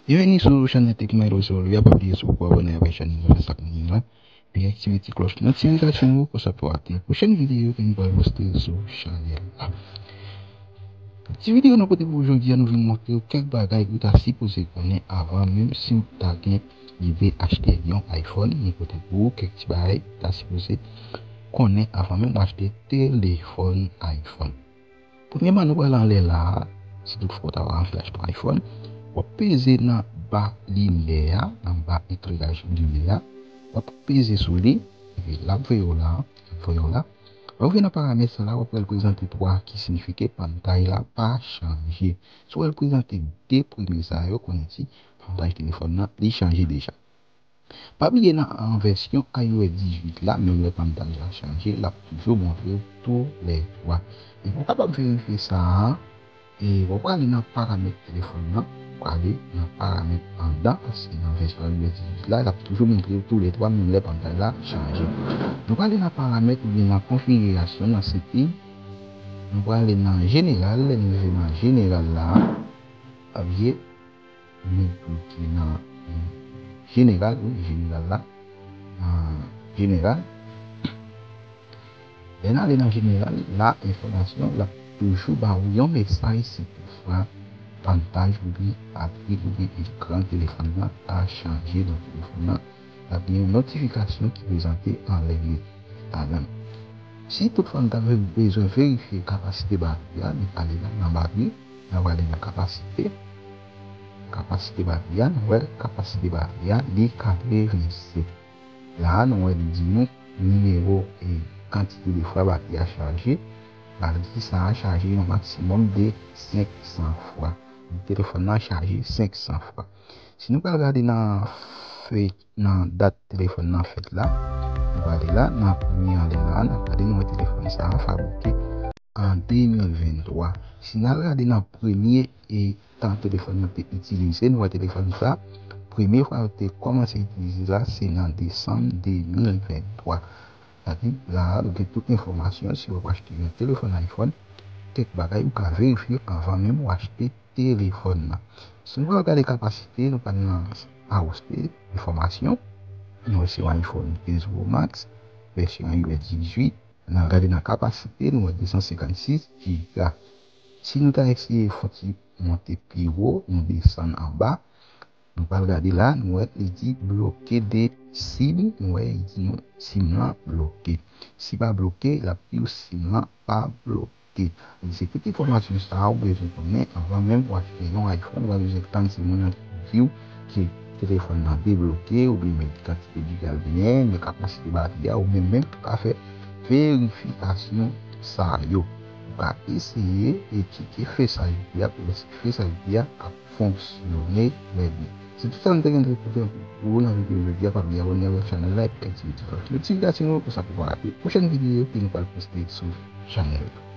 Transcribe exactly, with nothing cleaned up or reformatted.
Byenveni sou chanèl Tech Milo, se Olivier. Pa bliye si w poko abòne avèk chanèl la, fè sa kounye a. Epi aktive ti klòch notifikasyon ou, konsa pou w pa rate pwochèn videyo ke nou pral poste sou chanèl la. Ti videyo nou pote pou ou jodi a, nou vin montre w kèk bagay ou ta sipoze konnen avan menm si w ta gen lide achte yon iPhone. Nou pote pou ou kèk ti bagay ou ta sipoze konnen avan menm w achte telefòn iPhone. Premyèman, nou pral anlè la a, si toutfwa w ta anvi achte yon iPhone, w ap peze nan ba linè a, nan ba ekleraj linè a, w ap peze sou li, epi l ap voye w la, l ap voye w la. Lè w rive nan paramèt sa la, w ap wè l prezante twa ki siyifi ke pantay la pa chanje. Si w wè l prezante de premye sa yo, konnen si pantay telefòn nan, li chanje deja. Pa bliye nan, an vèsyon iOS dizuit la, menm lè pantay la chanje, l ap toujou montre w toulètwa. Epi w kapab verifye sa a, e w prale nan paramèt telefòn nan, w prale nan paramèt anndan, paske nan vèsyon iOS dizuit la, l ap toujou montre w toulètwa, menm lè pantay la chanje. Nou prale nan paramèt oubyen nan konfigirasyon, nan setting, nou prale nan jeneral, lè nou rive nan jeneral la, pa bliye, nou klike nan, nan jeneral, wi, jeneral la, nan jeneral. Lè n ale nan jeneral, la enfòmasyon, l ap toujou ba ou yon mesaj si toutfwa pantay oubyen batri oubyen ekran telefòn nan ta chanje nan telefòn nan. L ap gen yon notifikasyon ki prezante anlè li. Talè. Si toutfwa nou ta ve-, bezwen verifye kapasite batri a, nou prale la nan batri, nou prale nan kapasite. Kapasite batri a, nou wè kapasite batri a, li katrevennsèt. La a, nou wè li di nou nimewo e kantite de fwa batri a chaje. Batri sa a chaje yon maksimòm de senk san fwa. Telefòn nan chaje senk san fwa. Si nou pral gade nan fèy, nan dat telefòn nan fèt la, nou prale la, nan premye anlè la, n ap gade, nou wè telefòn sa a fabrike an de mil venntwa. Si n al gade nan premye e tan telefòn nan te itilize, nou wè telefòn sa, premye fwa yo te kòmanse itilize la, se nan desanm de mil venntwa. Sa di, la a, nou gen tout enfòmasyon si w ap achte yon telefòn iPhone, kèk bagay ou ka verifye anvan menm w achte telefòn nan. Si nou pral gade kapasite, nou pral nan A O C, enfòmasyon. Nou wè se yon iPhone kenz Pro Max, vèsyon iOS dizuit. N al gade nan kapasite, nou wè de san senkannsis giga. Si nou ta eseye fon ti monte pi wo, nou desann anba, nou pral gade la, nou wè li di bloke de sim, nou wè li di nou sim lan bloke. Si pa bloke, l ap di w sim lan pa bloke. Se tout enfòmasyon sa a ou bezwen konnen anvan menm ou achte yon iPhone, ou pa bezwen tann se moun nan ki di w ke telefòn nan debloke, oubyen men kantite giga l genyen, men kapasite batri a, ou menm menm ou ka fè verifikasyon sa yo. Ou ka eseye e tcheke Face I D a pou wè si Face I D a ap fonksyone trè byen. Se tout sa m te gen pou pote pou ou nan videyo jodi a. Pa bliye abòne avèk chanèl la epi aktive ti klòch notifikasyon yo pou sa pou pa rate pwochèn videyo ke nou pral poste sou chanèl la.